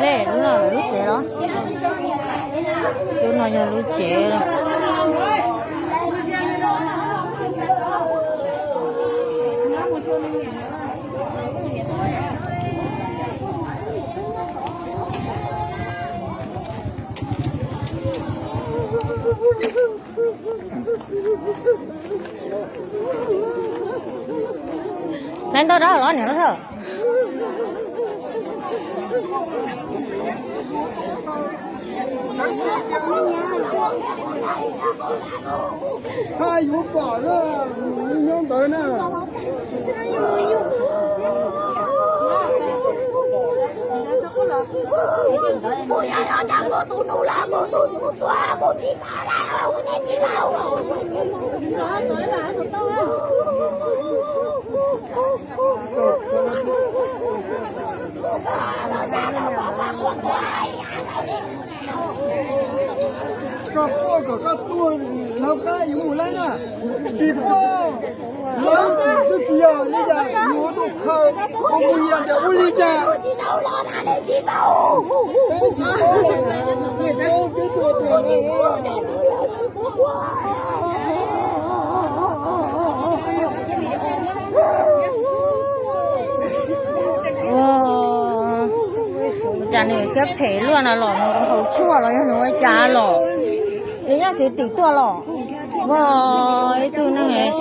Ne, lub no lub tsev los? Lub no yog lub tsev. Nai ntau rau los niam los thawj. Haj yuav pom na, nyob ntawd na. Koj quaj kom koj tuag, lawv qab yuav mus lawm na. Tsis quaj, lawv twb tsis yog li cas, yus ua tuaj khaws ua mus yam ntiam ua li cas. Peb tsis paub, peb tuaj tuaj no. Ua cas nws siab phem luaj no los nws haus tshuaj los yog nws ua cas los? Nws nyob xwb tim tuaj los. Ua ib tug neeg.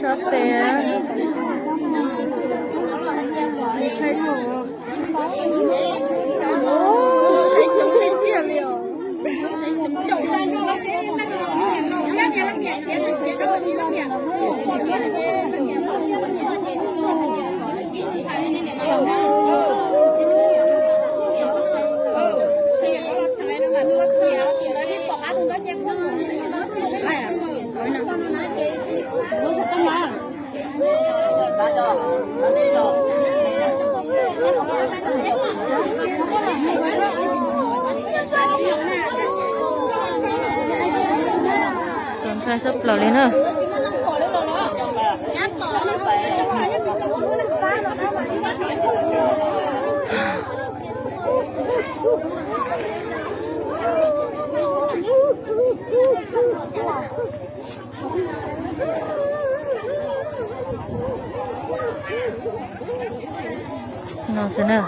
Sab tes. Txaus ntshai sab plaws li na. No xwb na.